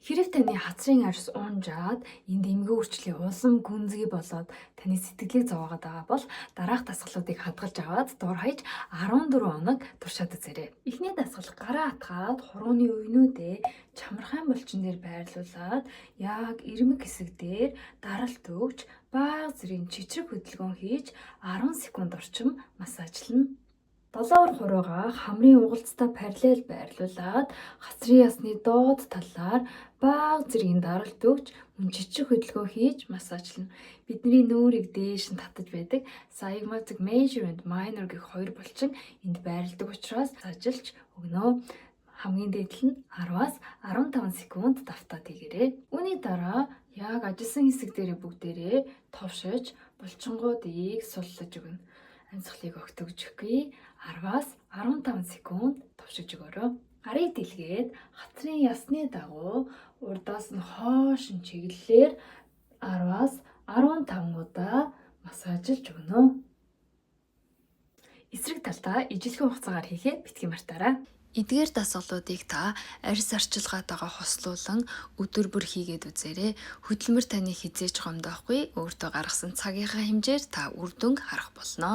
Хэрэв таны хацрын арьс унжаад, энд эмгэн үрчлийн улам гүнзгий болоод таны сэтгэлийг зовоогоод байгаа бол дараах дасгалуудыг хадгалж аваад дур хаяж 14 хоног туршаад үзээрэй. Эхний дасгал: гараа атгаад, хурууны үенүүдээ чамархайн булчин дээр байрлуулад, яг ирмэг хэсэг дээр даралт өгч, бага зэргийн чичрэг хөдөлгөөн хийж 10 секунд орчим массажлана. Долоовор хуруугаа хамрын угалцтай параллел байрлуулад, хацрын ясны доод талаар бага зэргийн даралт өгч, мөн чичрэг хөдөлгөөн хийж массажлана. Бидний нүүрийг дээш нь татаж байдаг zygomatic major and minor гэх хоёр булчин энд байрладаг учраас ажиллаж өгнө. Хамгийн дээд нь 10-аас 15 секунд давтаад хийгээрэй. Үүний дараа яг ажилласан хэсэг дээрээ бүгдээрээ товшиж, булчингуудыг суллаж өгнө. Амьсгалыг огт өгж өгөхгүй, 10-аас 15 секунд товшиж өгөөрэй. Гарыг дэлгээд, хацрын ясны дагуу урдаас нь хойш нь чиглэлээр 10-аас 15 удаа массажлж өгнө. Эсрэг талдаа ижилхэн хугацаагаар хийхээ битгий мартаарай. Эдгээр дасгалуудыг та арьс арчилгаатайгаа хослуулан өдөр бүр хийгээд үзээрэй. Хөдөлмөр таны хэзээ ч гомдоохгүй, өөртөө гаргасан цагийнхаа хэмжээр та үр дүнг харах болно.